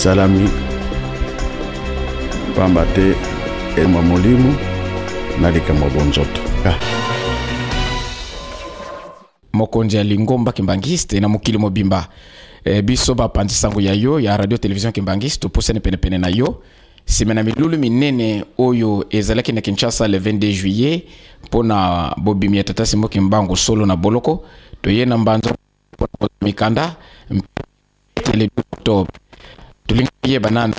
Esalami pamba te ema molimo na likambo ya bonzoto. Mokonzi ya lingomba kimbangiste na mokili mobimba, biso bapanzi sango ya yo ya radio television kimbangiste topusani penepene na yo nsima na milulu minene oyo ezalaki na Kinshasa le 22 juillet mpona bobimi ya tata Simon Kimbangu solo na boloko. Toye na mbanzo mpona kozwa mikanda mpe le 2 octobre. Tolingi koyeba nano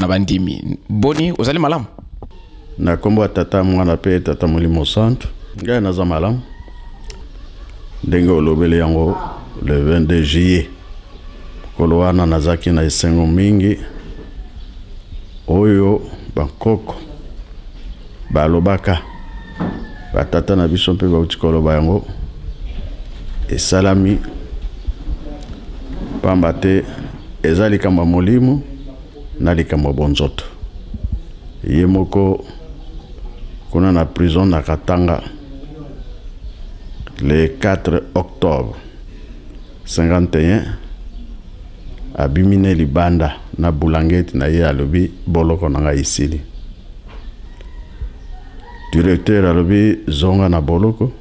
na bandimi boni ozali malamu. Na nkombo ya Tata, Mwana mpe Tata Molimo Santu, ngai naza malamu. Ndenge olobeli yango, le 22 juillet, mokolo wana nazalaki na esengo mingi. Oyo bankoko balobaka, batata na biso mpe bauti koloba yango, esalami pamba te eza likambo ya molimo na likambo ya bonzoto. Ye moko kuna na prison na Katanga le 4 octobre 51, abimi ne libanda na bulangeti na ye, alobi: "Boloko na ngai esili." Directeur alobi: "Zonga na boloko."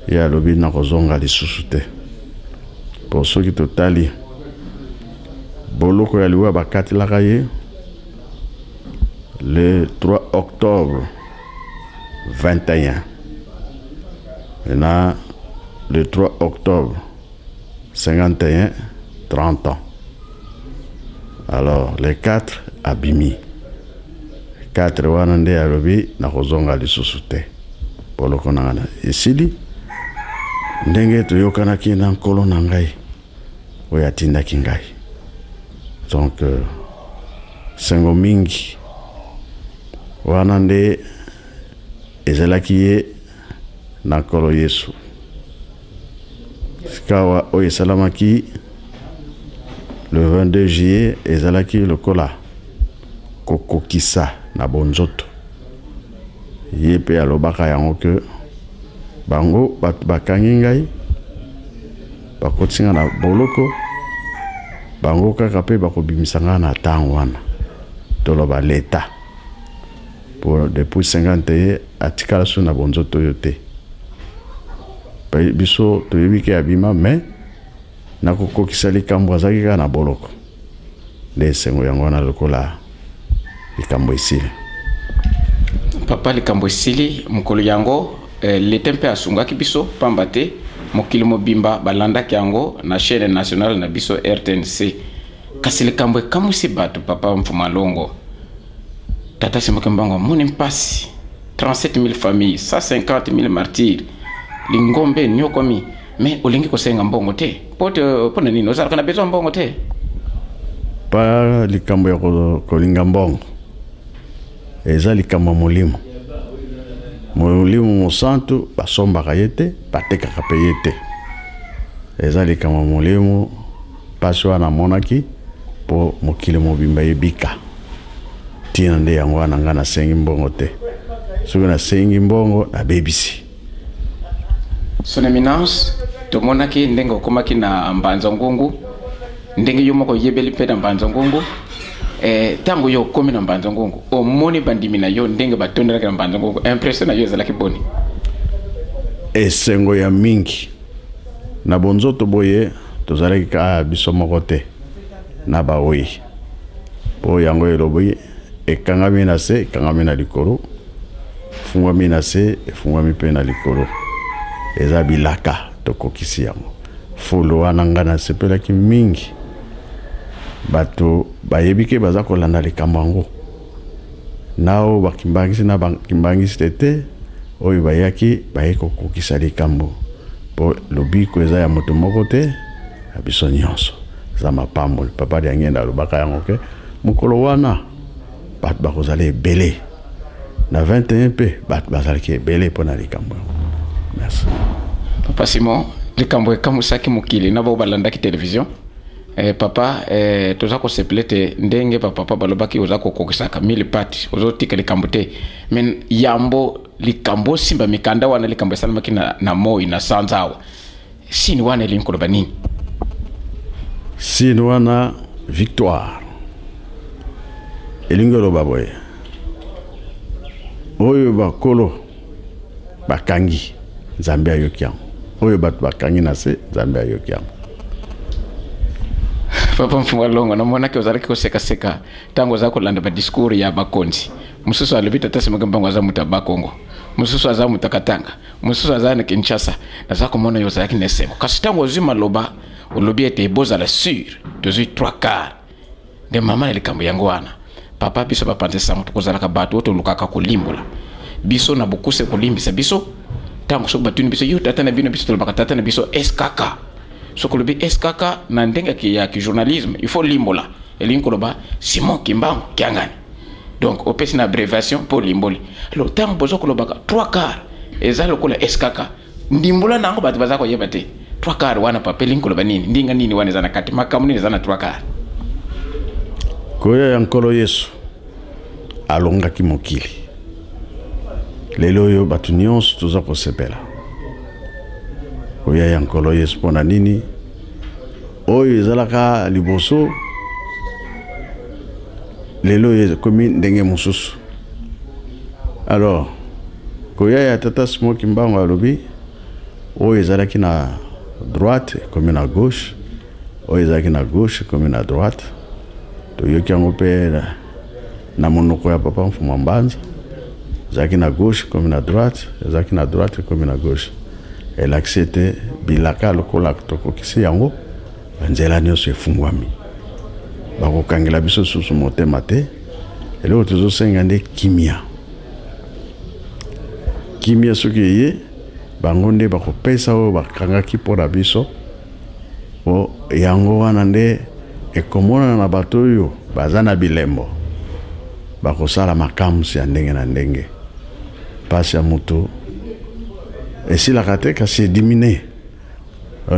Ye alobi: "Nakozonga lisusu te." Po soki totali boloko ya liwa bakatelaka ye le 3 octobre 21, maintenant le 3 octobre 51, 30 ans. Alors le 4 abimi, 4 wana nde alobi: "Nakozonga lisusu te, boloko na ngai esili ndenge toyokanaki na Nkolo na ngai oyo atindaki ngai." Donc sengo mingi wana nde ezalaki ye na Nkolo Yesu. Sikawa oyo esalamaki le 22 juillet ezalaki lokola kokokisa na bonzoto. Ye mpe alobaka yango ke bango bato bakangi ngai, bakotisi ngai na boloko, bango kaka mpe bakobimisa ngai na ntango wana. Toloba leta po depuis 51 atikala so na bonzoto oyo te. Biso toyebi ke abima, mais nakokokisa likambo azalaki kaka na boloko. Nde esengo yango wana lokola likambo esili. Papa, likambo esili mokolo yango, leta mpe asungaki biso pamba te mokili mobimba balandaki yango na chaîne nationale na biso RTNC. Kasi likambo ekamwisi bato, papa Mfuma Longo, tata Simon Kimbangu amoni mpasi: 37 000 familles, 150 000 martyrs, lingombe enyokwami, mais olingi kosenga mbongo te. Po te mpo na nini? Ozalaka na besoin mbongo te? Pa likambo ya kolinga mbongo, eza likambo ya molimo. Molimo Mosantu basombaka ye te, batekaka mpe ye te. Eza likambo ya molimo. Mpasi wana amonaki mpo mokili mobimba ebika, ntina nde yango wana ngai nasengi mbongo te. Soki nasengi mbongo, nabebisi. Son Éminence, tomonaki ndenge okomaki na Mbanza Ngungu, ndenge yo moko oyebeli mpe na Mbanza Ngungu. Ntango yo okomi na Mbanza Ngungu, omoni bandimi na yo ndenge batondelaki na Mbanza Ngungu, impression na yo ezalaki boni? Esengo ya mingi. Na bonzoto boye tozalaki kaka biso moko te na baoyi, mpo yango elobi: ekangami na se, ekangami na likolo, efungwami na se, efungwami mpe na likolo. Eza bilaka, tokokisi yango. Fulu wana ngai nasepelaki mingi. Bato bayebi ke baza kolanda likambo yango na oyo bakimbangisi na bakimbangisi te te, oyo bayaki baye kokokisa likambo, mpo lobiko eza ya moto moko te, ya biso nyonso. Eza mapamboli. Papa Diangenda alobaka yango ke mokolo wana bato bakozala ebele. Na 21 mpe bato bazalaki ebele mpo na likambo yango. Merci. Papa Simon, likambo ekamwisaki mokili na bao balandaki télévision. Papa, toza kosepela ete ndenge bapapa balobaki, oza kokokisaka mille pati, ozotika likambo te. Mais yambo likambo osimba mikanda wana, likambo esalamaki na moi na sanza awa, sini wana elingi koloba nini? Sini wana Victoire elingi oloba boye, oyo bakolo bakangi, Nzambe ayoki yango. Oyo bato bakangi na se, Nzambe ayoki yango. Papa Mfumu Longo, namonaki ozalaki kosekaseka ntango oza kolanda badiscours ya bakonzi. Mosusu alobi tata Simon Kimbangu aza moto ya Bakongo, mosusu aza moto ya Katanga, mosusu aza na Kinshasa. Naza komona yo ozalaki na esengo, kasi ntango ozwi maloba olobi ete bozala sur tozwi 3 quart nde mama na likambo yango wana. Papa, biso bapanzi sango tokozalaka bato oyo tolukaka kolimbola biso na bokuse, kolimbisa biso ntango soki batuni biso yo tata na bino, biso tolobaka tata na biso SKK. Soki olobi SKK na ndenge ya kijournalisme, il faut limbola, elingi koloba Simon Kimbangu Kiangani, donc opesi na abréviation mpo olimboli. Alors ntango boza kolobaka 3 quart eza lokola SKK, ndimbola na yango bato baza koyeba te. 3 quart wana, papa, elingi koloba nini? Ndinga nini wana eza na kati? Makambo nini eza na 3 quart? Koya ya Nkolo Yesu alongaki mokili. Lelo oyo bato nyonso toza kosepela koya ya Nkolo Yesu. Mpo na nini? Oyo ezalaka liboso, lelo oyo ekomi ndenge mosusu. Alors koya ya tata Simon Kimbangu, alobi oyo ezalaki na droite ekomi na gauche, oyo ezalaki na gauche ekomi na droite. Toyoki yango mpe na monoko ya papa Mfumu Mbanza: ezalaki na gauche ekomi na droite, ezalaki na droite ekomi na gauche. Elakisi ete bilaka lokola tokokisi yango, banzela nyonso efungwami, bakokangela biso susu motema te. Eloko tozosenga nde kimia. Kimia soki eye, bango nde bakopesa oyo bakangaki mpo na biso. Po yango wana nde ekomonana na bato oyo baza na bilembo, bakosala makamwisi ya ndenge na ndenge. Mpasi ya moto esilaka te, kasi edimine.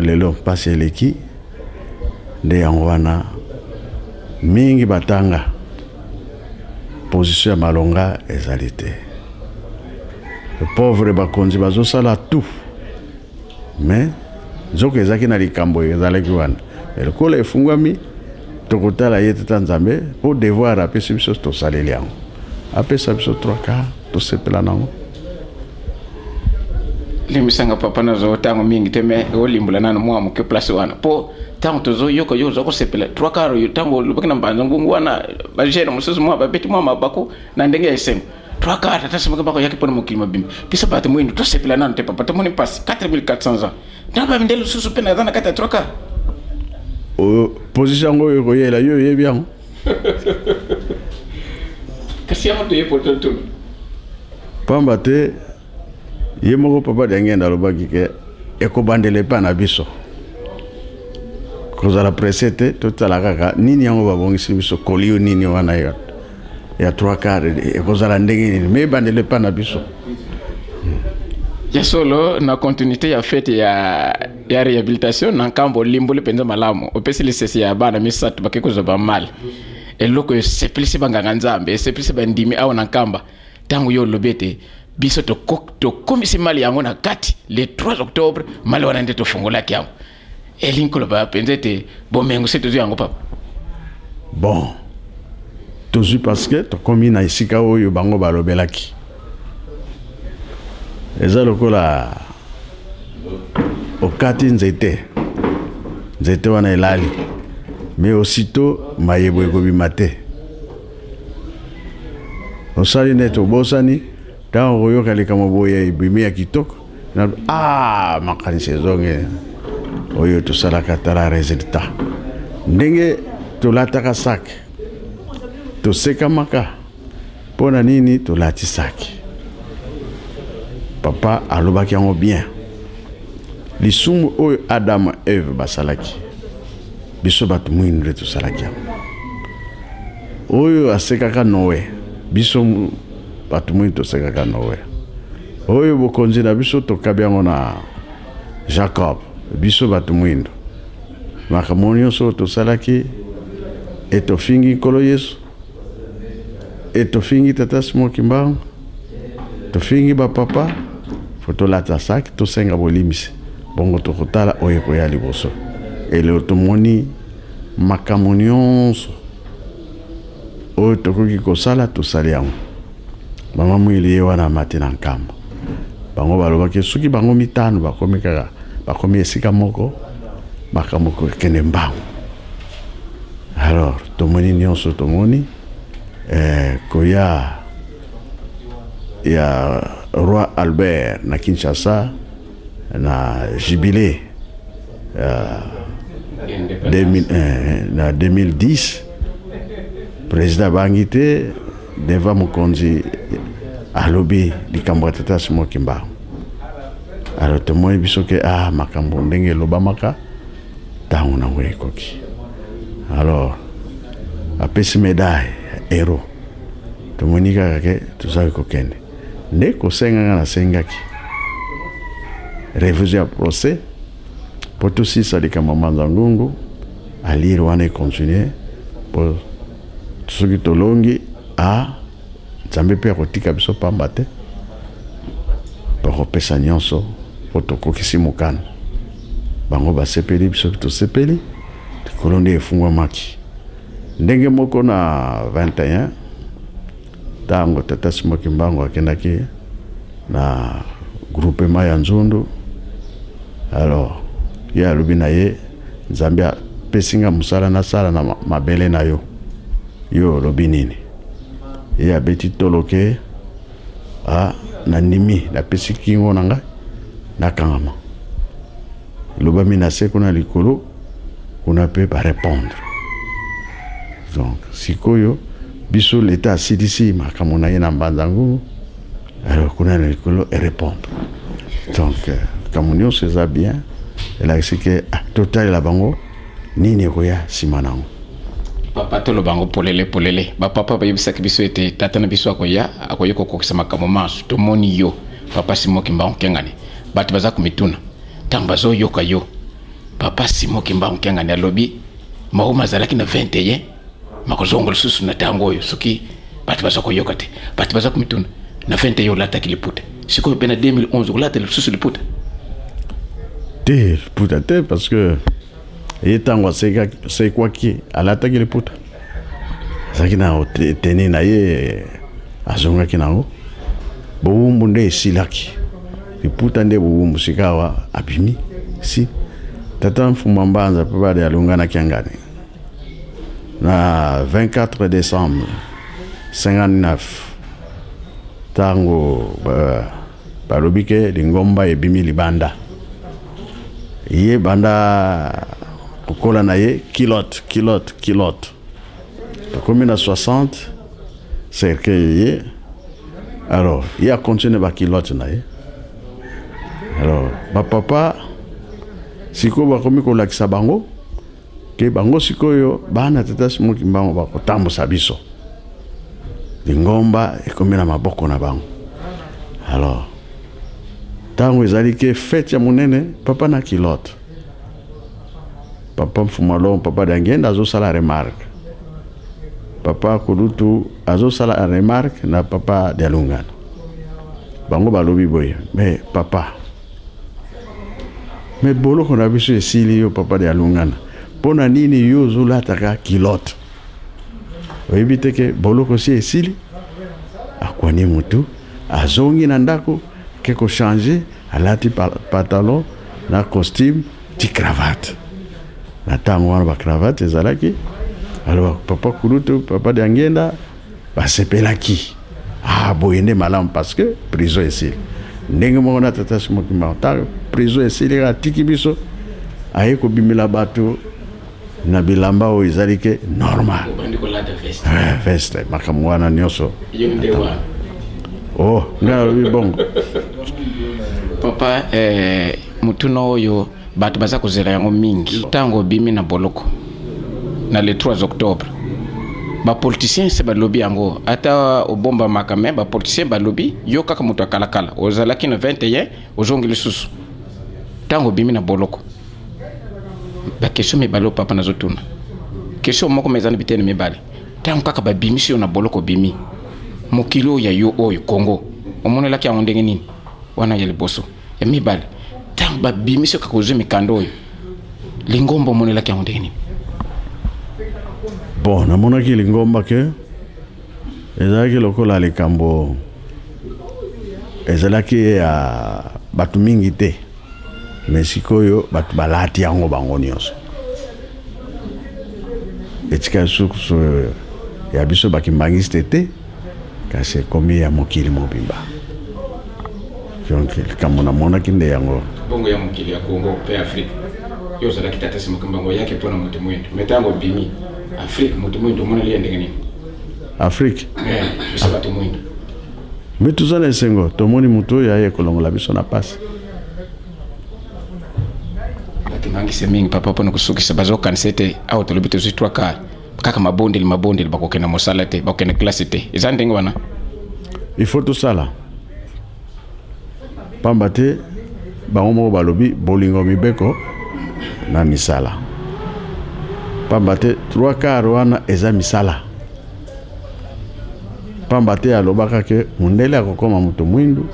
Lelo mpasi eleki, nde yango wana mingi batanga position ya malonga ezali te. Pauvre bakonzi bazosala tout, mais nzoka ezalaki na likambo ezalaki wana. Lokola efungwami, tokotala ye tata Nzambe mpo devoir apesi biso, tosaleli yango. Apesa biso 3 quart, tosepela nango. Limbisanga papa, nazo ntango mingi te, me olimbola nano mwa moke place wana, mpo ntango tozoyoka yo oza kosepela 3 quart oyo, ntango olobaki na mbanza ngungu wana, bajeune mosusu mwa babeti mwa mabaku na ndenge ya esengo. 3 quart, tata Simon Kimbangu ayaki mpona mokili mobimba, biso bato moyindo tosepela nano te. Papa, tomoni mpasi 4400 ans na bamindele lisusu mpe naza na kati ya 3 quart. Position yango oyo ekoyela yo, oyebi yango. Kasi yango toye po totuna. Pamba te ye moko papa Diangenda alobaki ke ekobandela epai na biso. Kozala presse te, totala kaka nini yango babongisi biso, kolio nini wana ya 3 quart ekozala ndenge nini, me ebandela epai na biso. Ya solo, na continuité ya fete ya réhabilitation na nkambo, olimboli mpenza malamu, opesi lisese ya bana misato bake kozwa bamale. Eloko esepelisi banganga Nzambe, esepelisi bandimi awa na Nkamba, ntango yo olobi ete biso tokomisi mali yango na kati le 3 octobre, mali wana nde tofungolaki yango. Elingi koloba mpenza ete bomengo se tozwi yango, papa. Bon, tozwi parce que tokomi na esika oyo bango balobelaki. Eza lokola okati nzete, nzete wana elali, mais aussitôt mayebo ekobima te. Osali neti obosani, ntango okoyoka likambo boye ebimi ya kitoko, ah, makanisi ezongi oyo tosalaka. Tala résultat, ndenge tolataka sak, tosekamaka mpo na nini tolati saki. Papa alobaki yango bien: lisumu oyo Adam, Eve basalaki, biso bato mwindu nde tosalaki yango. Oyo asekaka Noe, biso bato mwindu tosekaka Noe. Oyo bokonzi na biso tokabi yango na Jacob, biso bato mwindu. Makambo nyonso oyo tosalaki, e tofingi Nkolo Yesu, e tofingi tata Simon Kimbangu, tofingi bapapa, fo tolata saki, tosenga bolimbisi, bongo tokotala oyo ekoya liboso. Elelo tomoni Makambo nyonso oyo tokoki kosala, tosali yango. Mama Mwili ye wana amati na nkamba. Bango balobaki soki bango mitano bakomi kaka, bakomi esika moko, makambo kokende mbangu. Alors tomoni nyonso, tomoni koya ya roi Albert na Kinshasa na jubilé 2000, na 2010. Président abangi te devant mokonzi, alobi likambo ya tata Simon Kimbangu. Alors tomoni biso ke makambo ndenge elobamaka, ntango nango ekoki. Alors apesi médaille héros. Tomoni kaka ke tozali kokende nde kosenganga. Nasengaki révision ya procès mpo tosisa likambo Mbanza Ngungu. Alire wana econtinue mpo soki tolongi, Nzambe mpe akotika biso pamba te, bakopesa nyonso mpo tokokisi mokano. Bango basepeli, biso tosepeli. Likolo nde efungwamaki. Ndenge moko na 21, ntango tata Simon Kimbangu akendaki na groupement ya Nzundu, alors ye alobi na ye: "Nzambe apesi nga mosala nasala na mabele na yo, yo olobi nini?" Ye abeti tolo ke nandimi, napesi kingo na ngai, nakangama. Elobami na se kuna likolo kuna mpe barépondre. Donc sikoyo biso, leta asilisi makambo na ye na Mbanza Ngungu, alors kuna na likolo erépondre. Donc makambo nyonso eza bien. Elakisi ke totalela bango nini ekoya nsima nango. Papa, toloba yango polele polele. Bapapa bayebisaki biso ete tata na biso akoya, akoya kokokisa makambo manso. Tomoni yo, papa Simon Kimbangu Kiangani. Bato baza komituna ntango bazoyoka yo, papa Simon Kimbangu Kiangani alobi mauma azalaki na 21, makozonga lisusu na ntango oyo. Soki bato baza koyoka te, bato baza komituna: na 21 olataki liputa, sikoyo mpe na 2011 olata lisusu liputa? Te, liputa te, parce que ye ntango asekwaki alataki liputa, azalaki na tenue na ye, azongaki nango. Bowumbu nde esilaki, liputa nde bowumbu. Sika awa abimi si tata Mfuma Mbanza mpe bade alonganaki angani na 24 décembre 59, ntango balobi ke lingomba ebimi libanda. Ye banda kokola na ye culotte, culotte, culotte. Tokomi na 60, cercueil ye. Alors ye acontinue baculotte na ye. Alors bapapa sikoyo bakomi kolakisa bango ke bango sikoyo bana tata Simon Kimbangu bakotambusa biso, lingomba ekomi na maboko na bango. Alors ntango ezali ke fête ya monene, papa na culotte, papa Mfumalon, papa Dangenda azosala remarque, papa Kulutu azosala remarque na papa Dialungana. Bango balobi boye: "Mais papa, mais boloko na biso esili. Yo papa Dialungana, mpo na nini yo ozolataka culotte? Oyebi te ke boloko si esili?" Akwani mutu, azongi na ndako ke kochange, alati pantalon na costume ti cravate. Na ntango wana bacravate ezalaki. Alors papa Kulutu, papa Diangenda basepelaki: "Ah, boye nde malamu, parce que prison esili." Ndenge moko na tata Simon Kimbangu, ntango prison esili, atiki biso, aye kobimela bato na bilamba oyo ezali ke normal, veste, makambo wana nyonso. Oh, ngai nalobi bongo. Papa, motuna oyo bato baza kozela yango mingi. Ntango obimi na boloko na le 3 octobre, bapoliticien se balobi yango, ata obombamaka, mais bapoliticien balobi yo kaka moto ya kalakala ozalaki na 21, ozongi lisusu. Ntango obimi na boloko, baquestion mibale oyo papa nazotuna, question moko ma eza na bitene mibale. Ntango kaka babimisi yo na boloko, obimi, mokili oyo ya yo oyo Congo, omonelaki yango ndenge nini? Wana ya liboso. Ya mibale, ntango babimisi yo kaka, ozwi mikanda oyo, lingomba omonelaki yango ndenge nini? Bon, namonaki lingomba ke ezalaki lokola likambo ezalaki ya bato mingi te, me sikoyo bato balati yango bango nyonso. Etika lisusu ya biso bakimbangiste te, kasi ekomi ya mokili mobimba. Donc likambo namonaki nde yango. Bongo ya mokili ya Congo mpe Afrique, yo ozalaki tata Simon Kimbangu oyaki mpo na moto mwindo, me ntango obimi Afrique, moto mwindo omoneli ye ndenge nini? Afrique biso bato mwindo me toza na esengo, tomoni moto oyo aye kolongola biso na pasi. Bakimangise mingi papa, mpona kosukisa, bazokanisa ete awa tolobi tozwi 3 quart kaka mabondeli mabondeli, bakokende mosala te, bakokende klase te. Eza ndenge wana? Il faut tosala, pamba te bango moko balobi bolingo mibeko na misala, pamba te 3 quart wana eza misala. Pamba te alobaka ke mundele akokoma moto mwindu,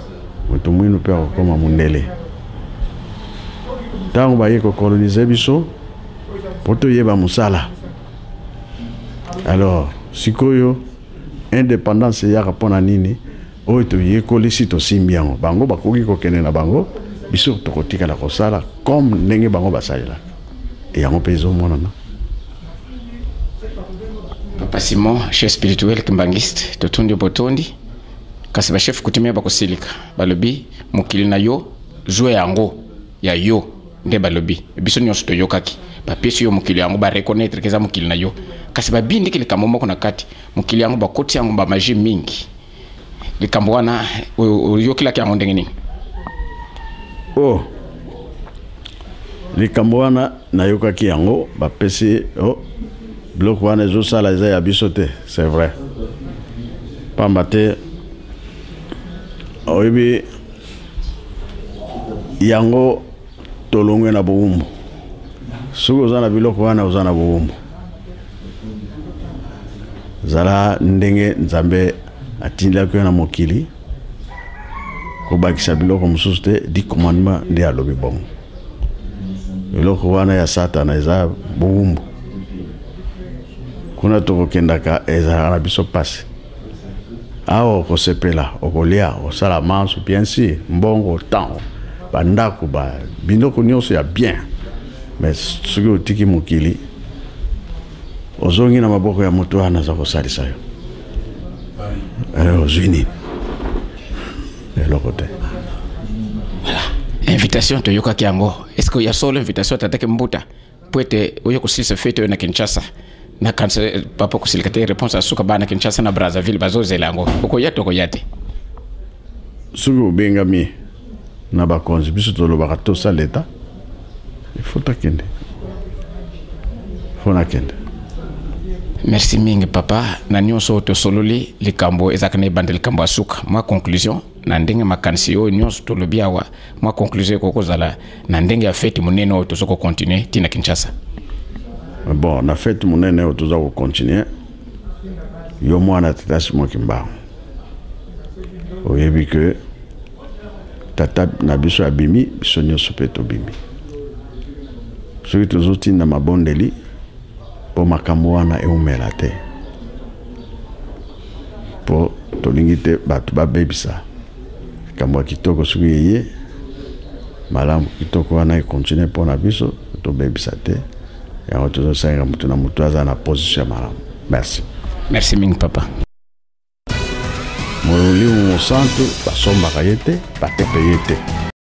moto mwindu mpe akokoma mundele. Ntango baye kokolonize biso mpo toyeba mosala, alors sikoyo indépendance eyaka mpo na nini? Oyo toyekoli si tosimbi yango, bango bakoki kokende na bango, biso tokotikala kosala comme ndenge bango basalelaka. Yango mpe ezomonana. Papa Simon, chef spirituel kimbangiste, totondi botondi. Kasi bachef coutumier bakosilika, balobi mokili na yo zwa yango ya yo nde balobi biso nyonso toyokaki bapesi yo mokili yango, bareconnaitre ke eza mokili na yo, kasi babindiki likambo moko na kati mokili yango, bakoti yango bamagie mingi. Likambo wana oyokelaki yango ndenge nini? Oh, likambo wana nayokaki yango, bapesi oh, biloko wana ezosala eza ya biso te. C'est vrai, pamba te oyebi yango tolongwe na bowumbu. Soki oza na biloko wana, oza na bowumbu. Zala ndenge Nzambe atindaki yo na mokili, kobakisa biloko mosusu te. 10 commandement nde alobi bongo. Eloko wana ya Satana eza bowumbu. Kuna tokokendaka ezalaka na biso mpasi. Awa okosepela, okolia, okosala manso, bien sûr, mbongo, temps, bandako, ba biloko nyonso ya bien. Mais soki otiki mokili, ozongi na maboko ya moto wana aza kosalisa yo, ozwi nini? Eloko te. Voilà, invitation toyokaki yango. Est ce que ya solo invitation tataki mbuta po ete oyo kosilisa fete oyo na Kinshasa? Nakanisa papa kosilika te, réponse asuka. Bana Kinshasa na Brazzaville bazozela yango. Okoya to okoya te? Soki obengami na bakonzi, biso tolobaka tosala eta, il faut takende, faut nakende. Merci mingi papa na nyonso oyo tosololi. Likambo ezalaka na ebanda, likambo ya suka, mwa conclusion na ndenge makanisi oyo nyonso tolobi awa, mwa conclusion ekoki kozala na ndenge ya fete monene oyo toza kocontinue ntina Kinshasa. Bon, na fete monene oyo toza kocontinue, yo mwana tata Simon Kimbangu, oyebi ke tata na biso abimi, biso nyonso mpe tobimi. Soki tozotinda mabondeli mpo makambo wana eumela te, mpo tolingi te bato babebisa likambo ya kitoko. Soki eye malamu, kitoko wana ekontinue mpo na biso tobebisa te yango. Tozosenga motu na motu aza na position ya malamu. Merci. Merci mingi papa. Molimo Mosantu basombaka ye te, batepe ye te.